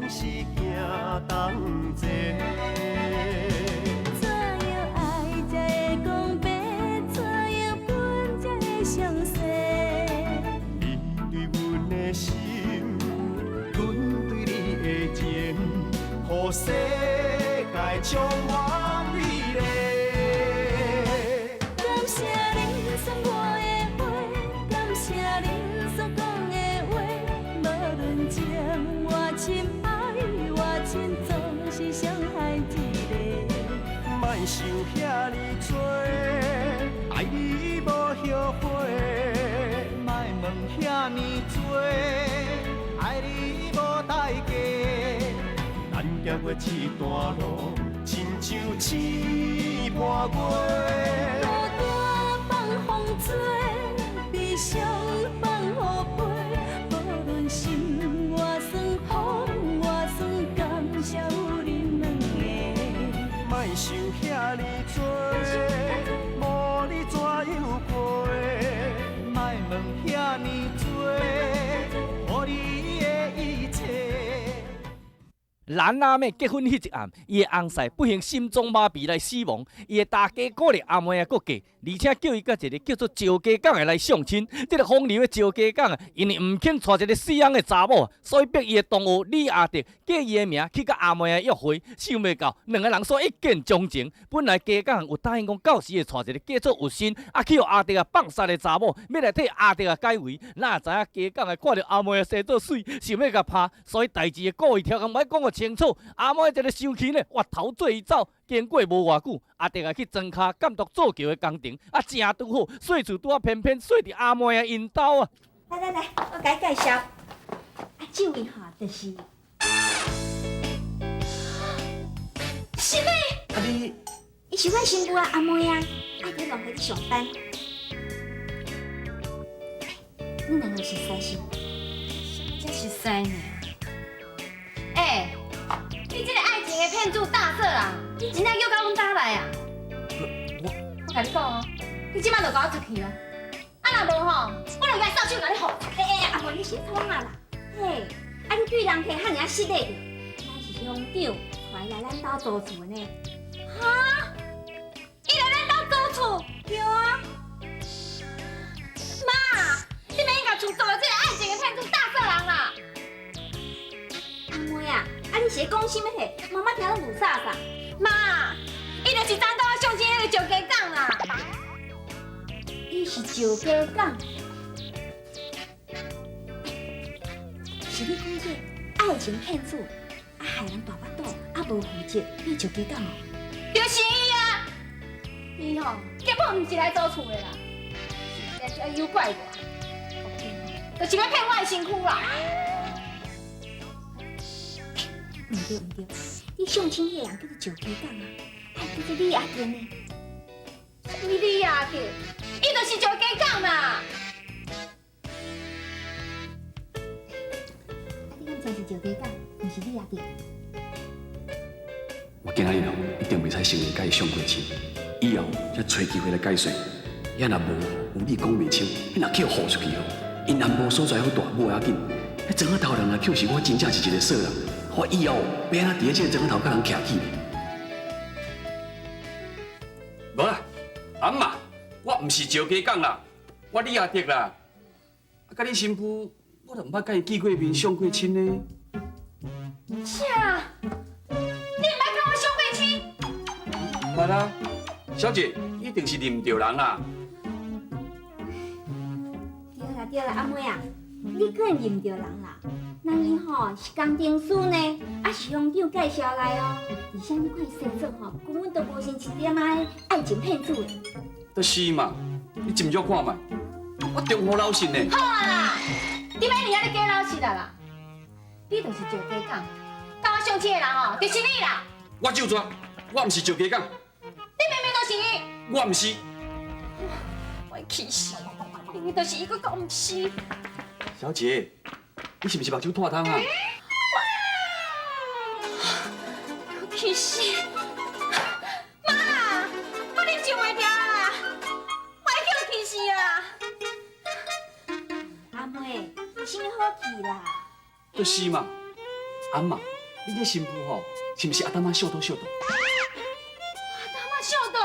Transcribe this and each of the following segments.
是行同齊。怎樣愛才會講白？怎樣分才會詳細？你對阮的心，阮對你的情，予世界充滿美麗。感謝恁送我的花，感謝恁所講的話，無論情偌深，愛偌深，總是傷害一个。莫想遐爾多，愛你無後悔。莫問遐爾多，愛你無代價。咱行過這段路，親像星伴月。孤單放風吹，悲傷放雨飛，無論心偌酸，風偌酸，感謝有恁兩个。莫想遐爾多，無你怎樣過？莫問遐爾多，予你的一切。蘭阿妹結婚彼一暗，伊的翁婿不幸心臟麻痹來死亡，伊的大家鼓勵阿妹啊閣嫁，而且叫伊佮一个叫做趙家港的來相親。這个風流的趙家港啊，因為毋肯娶一个死翁的查某，所以逼伊的同學李阿德借伊的名去佮阿妹啊約會。想袂到兩个人煞一見鍾情。本來家港有答應講到時會娶一个叫做有心，啊去予阿德啊放殺的查某，欲來替阿德啊解圍。哪知影家港啊看著阿妹啊生做媠，想欲共拍，所以代誌的故意刁工欲講予清楚。阿妹一个生氣呢，越頭做伊走。經過無偌久，阿德啊去莊跤監督造橋的工程，啊正拄好，細厝拄仔偏偏稅佇阿妹的𪜶兜啊。來來來，我共你介紹，啊，這位吼就是，什麼？啊你，伊是阮新婦啊，阿妹啊，愛佇農會咧上班。你兩个熟似是？才熟似呢。欸，你這个愛情的騙子大色人，你真正叫到阮家來啊？我我共你講哦，你這擺就共我出去哦。啊若無吼，我就共掃帚共你予出去。欸欸，阿妹你是創啊啦？嘿，啊你對人客遐爾失禮著，咱是鄉長帶來咱兜租厝的呢。哈？伊來咱兜租厝？對啊。媽，你免共厝租予這个愛情的騙子大色人啦！阿妹啊，啊你是咧講啥物話？媽媽聽攏霧煞煞。媽，伊就是昨昏我相親彼个趙家港啦。伊是趙家港，是你講這愛情騙子，啊害人大腹肚，啊無負責，彼趙家港哦。就是伊啊！伊吼根本毋是來租厝的啦，實在是愛誘拐我，就是欲騙我的身軀啦。毋對毋對，你相親彼个人叫做趙家港啊，愛叫做李阿德呢？啥物李阿德？伊就是趙家港啦。啊，你敢知是趙家港，毋是李阿德？我今仔日哦，一定袂使承認佮伊相過親，以後才揣機會來解說。也若無有理講袂清，彼若去予予出去哦，𪜶南部所在好大，無要緊。彼莊仔頭人若抾是我真正是一个色人，我以後欲按怎佇咧這个莊仔頭佮人徛起？無啦，阿姆，我毋是趙家港啦，我李阿德啦。啊，佮你新婦，我都毋捌佮伊見過面、相過親呢。啥？你毋捌佮我相過親？毋捌啊，小姐，一定是認毋著人啦。對啦對啦，阿妹啊，你可能認毋著人啦。人伊吼是工程師呢，啊是鄉長介紹來哦。而且你看伊生做吼，根本都無像一點仔愛情騙子的。就是嘛，你斟酌看覓，我忠厚老實呢。好啊啦，你免佇遐咧假老實啊啦。你就是趙家港，佮我相親的人吼，就是你啦。我就紙，我毋是趙家港。你明明就是伊。我毋是。我氣死，明明就是伊，閣講毋是。小姐，你是毋是目睭脫湯啊？我氣死！媽，我啉上袂牢啦，我會叫氣死啊！阿妹，有啥物好氣啦？就是嘛，阿姆，你這新婦吼，是毋是阿當媽小賭小賭？阿當媽小賭。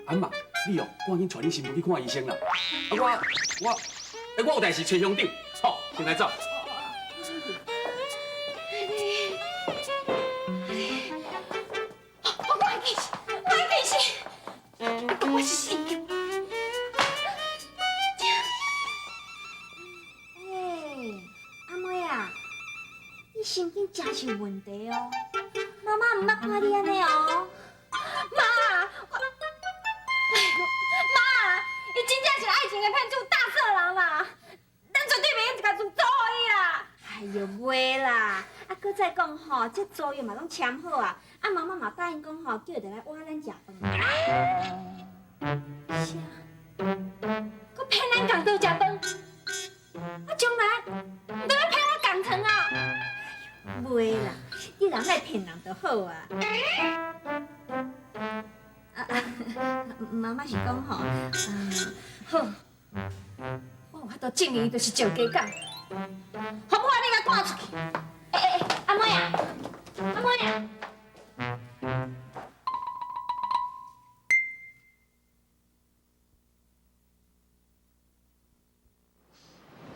阿媽，你哦，趕緊帶恁新婦去看醫生啦。啊，我有代志揣鄉長，好，先來走。我是死。哎，阿妹啊，你神经真是有问题哦！妈妈毋捌看你按呢哦。妈，妈，伊真正是爱情的骗子，大色狼啦！咱绝对袂用一共厝租予伊啦！哎哟，袂啦！啊，阁再讲吼，这租约嘛拢签好啊，啊妈妈嘛答应讲吼，叫伊来碗咱食饭。啥？阁骗咱共桌食饭？啊，将来毋著欲骗我共床啊？袂啦，你人莫骗人就好啊。妈妈是讲吼，好，我有法度证明伊就是赵家港，好不好？你共赶出去。欸欸欸，阿妹啊，阿妹啊。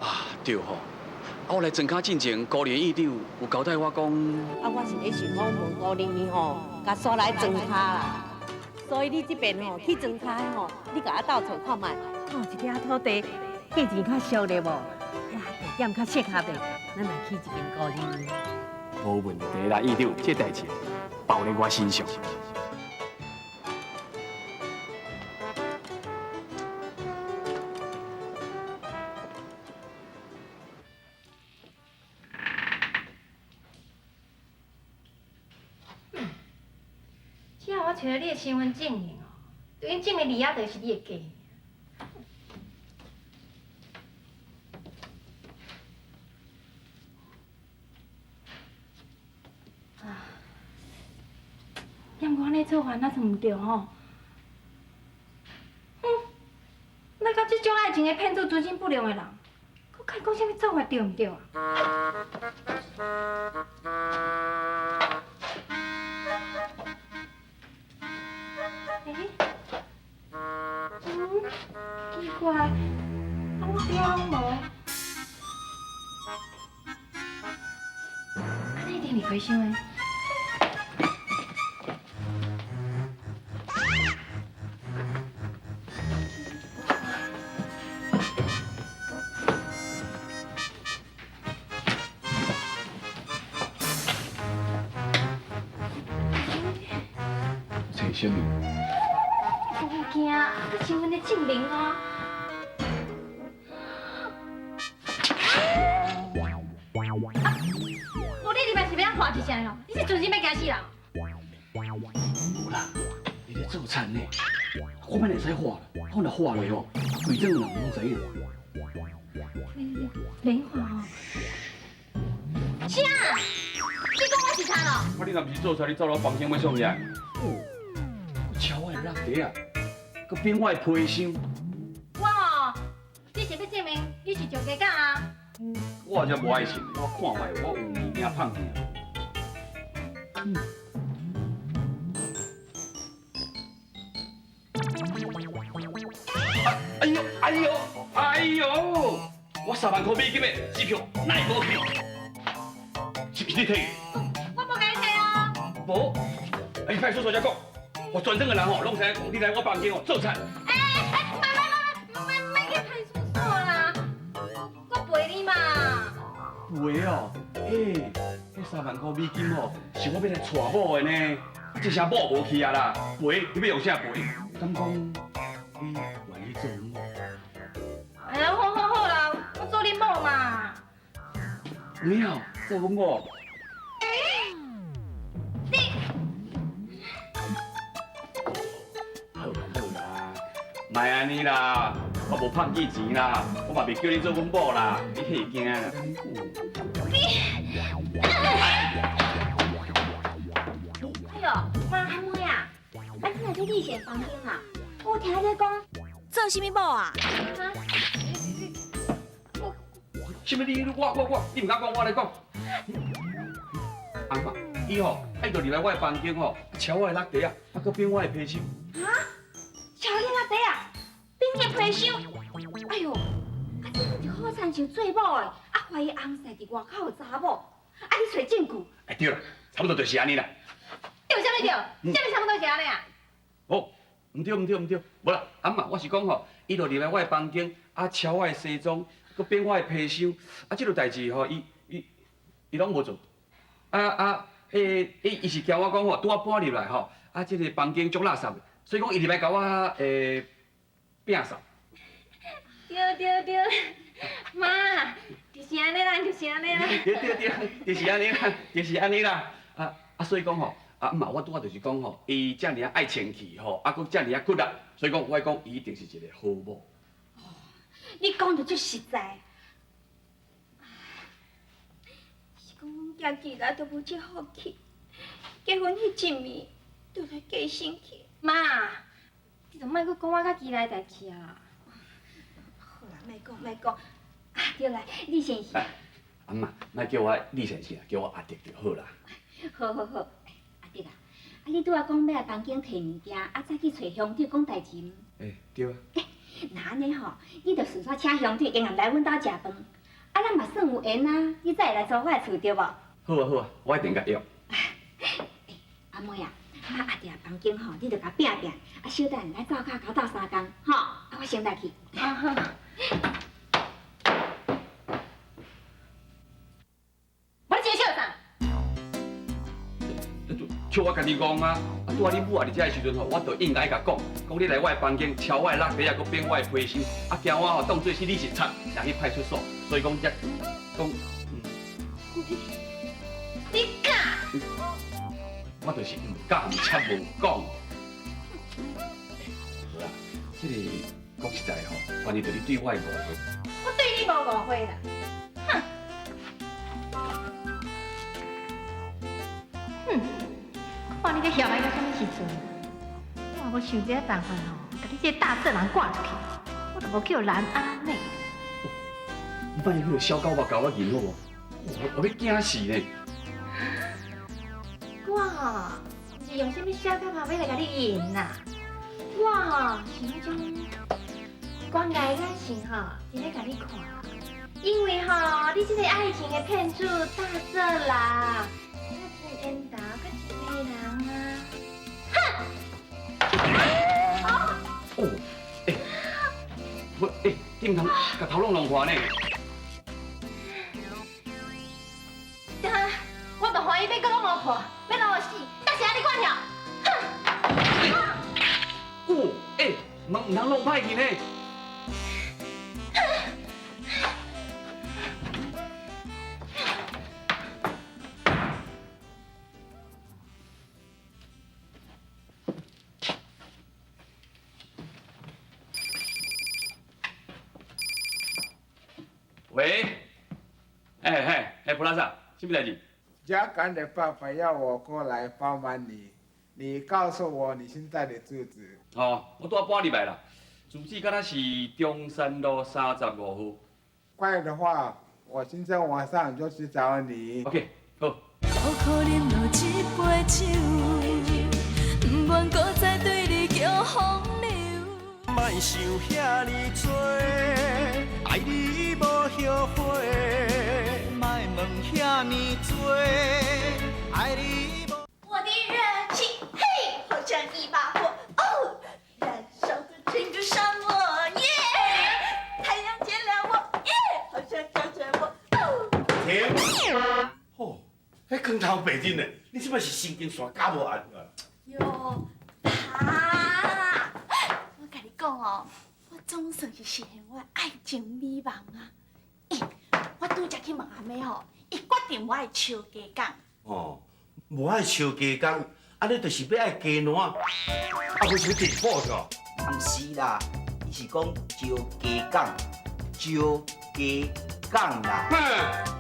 啊，對吼，啊，我來莊跤進前，高連院長有交代我講，啊，我是咧想講，問高連伊吼，共煞來莊跤啦。所以你這邊吼去莊跤吼，你共我鬥揣看覓，看有一寡土地價錢較俗咧無？呀，地點較適合的，咱來去一間高連。無問題啦，院長，這代誌包咧我身上。只要我揣著你的身份证明哦，就已经证明李亚德是你的家。啊，毋过按呢做法哪算毋对吼？哼，那佮这种爱情的骗子、存心不良的人，阁开讲啥物做法对毋对啊？欸，奇怪，啊，我表无，按呢一定是开箱的。找啥物？物件，阁身份的证明哦。啊！无你入来是欲按看一声哦？你是存心欲惊死人？无啦，你咧做田呢，我免会使画啦，我若画落吼，规庄的人拢知影。莲花哦。啥？你讲我是田哦？啊，你若毋是做贼，你走到我房间欲创啥？敲我的落地啊，阁变我的皮箱。我哦，你是欲证明你是赵家港啊？我才无爱信，我看觅，我有物件放去。哎呦哎呦哎呦！我3万块美金的支票哪会无去？是毋是你提？我无共你提啊。无，你派出所才讲。我全庄的人吼，拢知影讲你来我房间哦做贼。欸欸，莫莫莫莫莫去派出所啦，我赔你嘛。赔哦，欸，彼3万块美金吼，是我欲来娶某的呢。这下某无去啊啦，赔你欲用啥赔？敢讲你愿意做阮某？哎呀，好好好啦，我做你某嘛。有影，做阮某。莫按呢啦，我无胖记钱啦，我嘛袂叫你做阮某啦，你彼会惊啦？你，哎呦，妈阿妹啊，啊你若去丽姐房间啊，我听你讲做啥物某啊？哈？啥物你我，你毋敢讲，我来讲。阿媽，伊吼愛就入來我的房間吼，敲我的落地啊，啊，閣變我的皮箱。啊？敲你落地啊？變你的皮箱？哎喲，啊，這就好親像做某的，啊，懷疑翁婿佇外口有查某，啊，你揣證據？哎，對啦，差不多就是按呢啦。對啥物對？啥物差不多是按呢啊？哦，毋對毋對毋對，無啦，阿媽，我是講吼，伊就入來我的房間，啊，敲我的西裝，閣變我的皮箱，啊，這個代誌吼，伊攏無做。伊是驚我講吼，拄仔搬入來吼，啊，這個房間足垃圾的，所以講伊入來共我摒掃。對對對，媽，就是按呢啦，就是按呢啦。對對對，就是按呢啦，就是按呢啦。啊，所以講吼，啊，嘛，我拄仔就是講吼，伊遮爾仔愛清氣吼，啊，閣遮爾仔骨力，所以講我講伊一定是一個好某。你講得足實在。是講阮囝既來都無這福氣，結婚彼一暝就來過身去。媽，你就莫閣講我佮其來代誌啊。好啦，莫講莫講，啊對啦，李先生。阿媽，莫叫我李先生，叫我阿迪就好啦。好好好，阿迪啊，啊你拄仔講欲來房間提物件，啊再去揣鄉長講代誌毋？欸，對啊。若按呢吼，你就順紲請鄉長永遠來阮兜食飯，啊咱嘛算有緣啊，你才會來租我的厝對無？好啊好啊，我一定共約。阿妹啊，啊阿弟房間吼，你著共摒摒，啊小等下來灶跤共我鬥相共，吼，啊我先來去。啊好。我咧笑啥？笑我家己戇啊！啊，拄仔你母仔佇遮的時陣吼，我就應該共講，講你來我的房間敲我的落地啊，閣變我的皮箱，啊驚我吼當做是你是賊，掠去派出所，所以講才講，你敢？我就是毋敢，才無講。好啦，這個講實在吼，關鍵就是你對我的誤會。我對你無誤會啦。哼！哼！看你閣囂來到啥物時陣？我若無想這個辦法吼，共你這個大色人趕出去，我就無叫蘭阿妹。你莫彼个小狗仔共我認好無？我欲驚死呢！我吼毋是用啥物小狗仔欲來共你贏啦，我吼是彼種關愛眼神吼，佇咧共你看，因為吼你這個愛情的騙子大色人，真緣投，閣真迷人啊！哼！哦，欸，我欸，你毋通共頭攏弄破呢？啊！我嘛歡喜欲閣攏弄破，欲弄予死，但是按呢看了，哼！哦，欸，門毋通弄歹去呢。喂，欸嘿，欸，普拉薩，啥物代誌？家趕的爸爸要我過來幫忙你，你告訴我你現在的住址。哦，我拄仔搬入來啦，住址敢若是中山路35號。快的話，我今天晚上就去找你。OK，好。莫想遐爾多，愛你無後悔。莫問遐爾多，愛你無。我的熱情，嘿，好像一把火，哦，燃燒的整個沙漠，耶！太陽見了我，耶，好像看見我，哦。停！吼，彼光頭白日呢？你這擺是神經線較無按啊？喲，爸，我共你講哦，我總算是實現我的愛情美夢啊！欸，我拄才去問阿妹吼，伊決定無愛收雞工。哦，無愛收雞工，按呢就是欲愛雞爛，啊，無是欲提補是無？毋是啦，伊是講招雞工，招雞工啦。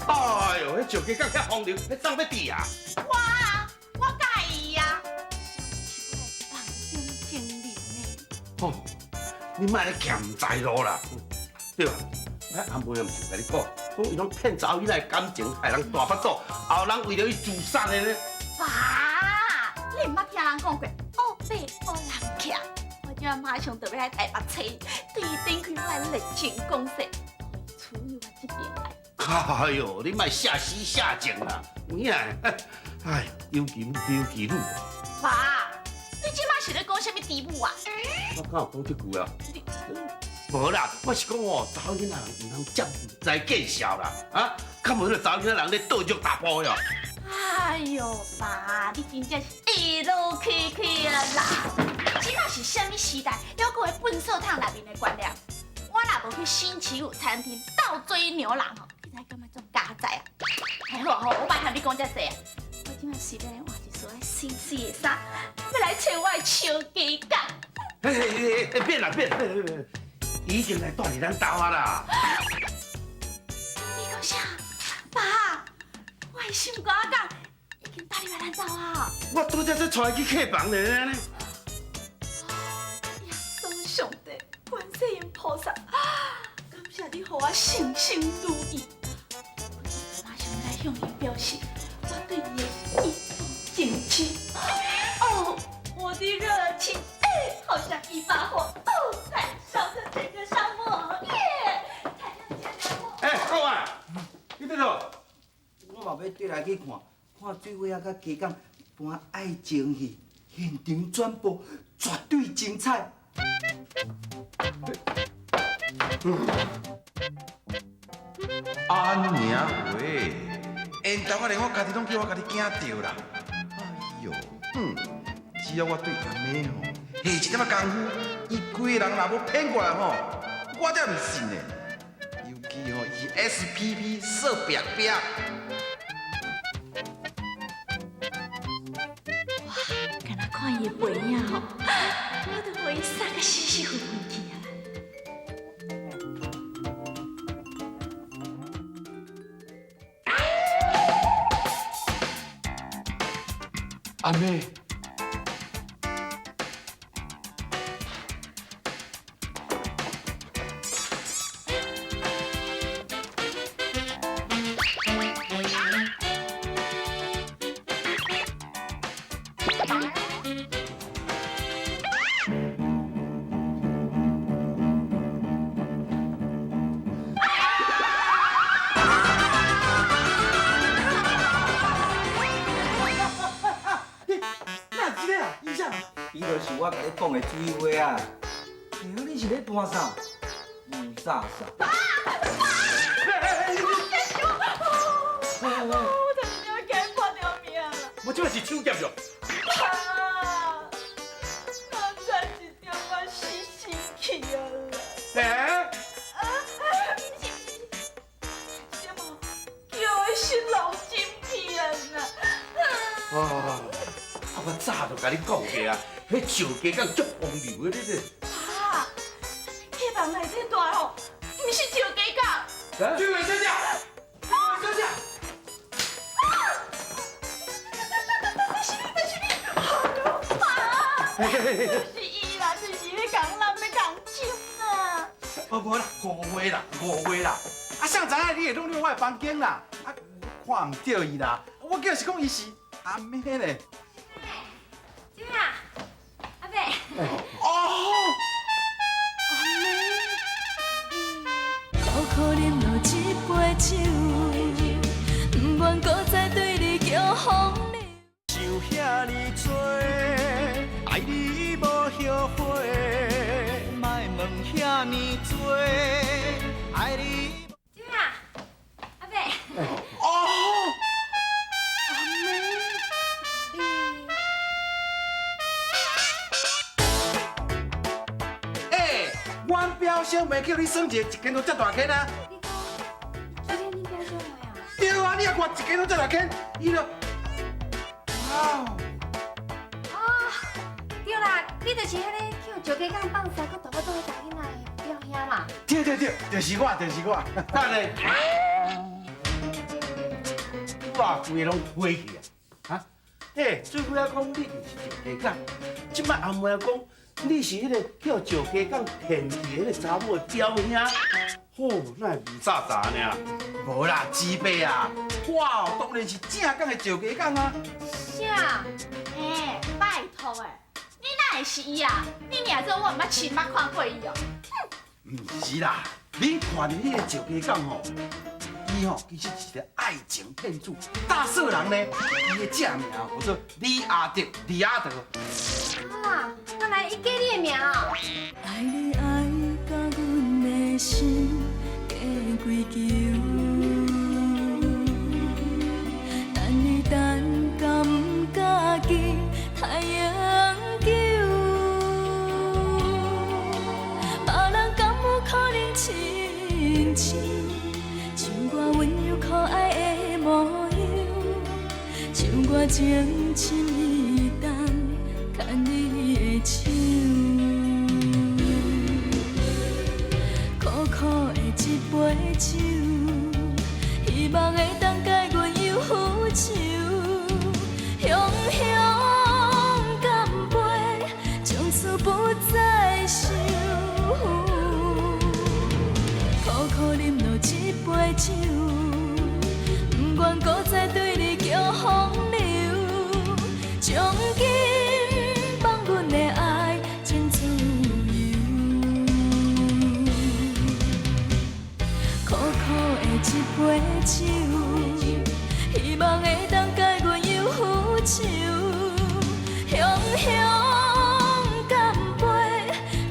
哎喲，彼招雞工遐風流，彼怎欲佇啊？我啊，我佮意啊。是我的梦中情人呢。吼，你莫咧欠毋知路啦，對吧？阿妹也毋是共你講，讲伊攏騙查某囡仔的感情，害人大腹肚，後人為著伊自殺的呢。爸，你毋捌聽人講過，烏白烏人徛。我這馬上就欲來台北揣伊，對伊展開我的熱情攻勢，予伊處理我這邊來。哎喲，你莫下死下情啦，有影？哎，尤其尤其女。爸，你這馬是咧講啥物豬母啊？我敢有講這句啊？無啦，我是講哦，查某囡仔人毋通遮毋知見笑啦，啊，較無那查某囡仔人咧倒肉大步喲。哎喲，爸，你真正是一路起起啊啦！這馬是啥物時代，猶閣會糞掃桶內面的觀念。我若無去星期五餐廳鬥嘴牛郎吼，你知感覺做佳哉啊？哎好好，我莫和你講遮濟啊。我這馬隨便換一束水水的衫，欲來揣我的笑雞公。嘿嘿嘿，變啦變變變，伊已經來住佇咱兜啊啦。你講啥？爸，我的心肝仔公已經帶入來咱兜啊！我拄才才帶伊去客房咧呢。耶穌上帝，觀世音菩薩，感謝你予我成心如意。我馬上來向伊表示我對伊的一往情深。哦，我的熱情，哎，好像一把火，哦，燃燒著整個沙漠，耶！太陽見到我。哎，顧啊，你佇倒？我嘛欲綴來去看，看水尾仔佮雞公搬愛情戲，現場轉播，絕對精彩。安寧話，緣投啊，連我家己攏叫我家己驚著啦。哎喲，哼，只要我對阿妹吼下一點仔工夫，伊規个人若無騙過來吼，我才毋信呢。尤其吼，伊是 SPP 說白白。哇，敢若看伊的背影吼，我都予伊殺甲死死分分去啊！阿妹，伊就是我共你講的水花啊！哎，你是咧搬啥？霧煞煞！我差一點仔驚破條命啦！我這是手劫著。爸，我差一點仔死心去啊啦！欸？啊，不是，什麼？叫的新郎真騙啊！啊！我早就共你講過啊，彼石家港足風流的，你這。爸，客房內底大吼，毋是石家港。俊偉小姐，俊偉小姐。就是你，就是你，爸，就是伊啦，就是咧共人欲共抢啦。哦，無啦，誤會啦，誤會啦。啊，誰知影你會攏入我的房間啦？啊，看毋著伊啦。我叫是講伊是阿妹咧。阿伯。哦。阿妹。苦苦饮落一杯酒，不愿阁再对你叫风流。想遐尔多，愛你無後悔。莫問遐爾多，愛你。姐啊，阿伯。哦。阿妹。欸，阮表小妹叫你算一个，一間都遮大間啊！你講，你表小妹啊？對啊，你也看一間都遮大間，伊就，哇！哦，對啦，你就是彼个去石家港放屎，閣大腹肚彼查囡仔的表兄嘛？對對對，就是我，就是我。等下，哇，規个攏火去啊！哈，欸，水尾仔講你就是石家港，這擺阿妹講你是彼个叫石家港騙去彼個查某的表兄？吼，哪會霧渣渣呢？無啦，姊伯啊，我哦當然是正港的石家港啊。啥？欸，拜託欸，你哪會是伊啊？你名做我毋捌親目看過伊哦。毋是啦，恁看著彼個石家港吼，伊吼其實是一个愛情騙子，大色人呢。伊的正名叫做李阿德，李阿德。啊，原來伊叫你的名哦。愛你愛甲阮的心加跪求，等你等甲毋家己太永久，別人敢有可能親像像我溫柔可愛的模樣，像我情深意重牽你的手。苦苦的一杯酒，希望會當解阮憂愁。雄雄乾杯，從此不再愁。苦苦飲落這杯酒，不願閣再對你叫風流，將今放阮的愛真自由。苦苦的一杯酒，希望會當解阮憂愁。雄雄乾杯，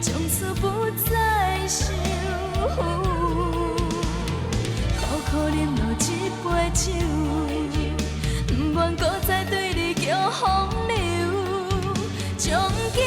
從此不再愁。苦苦飲落這杯酒，不願閣再對你叫風流，將今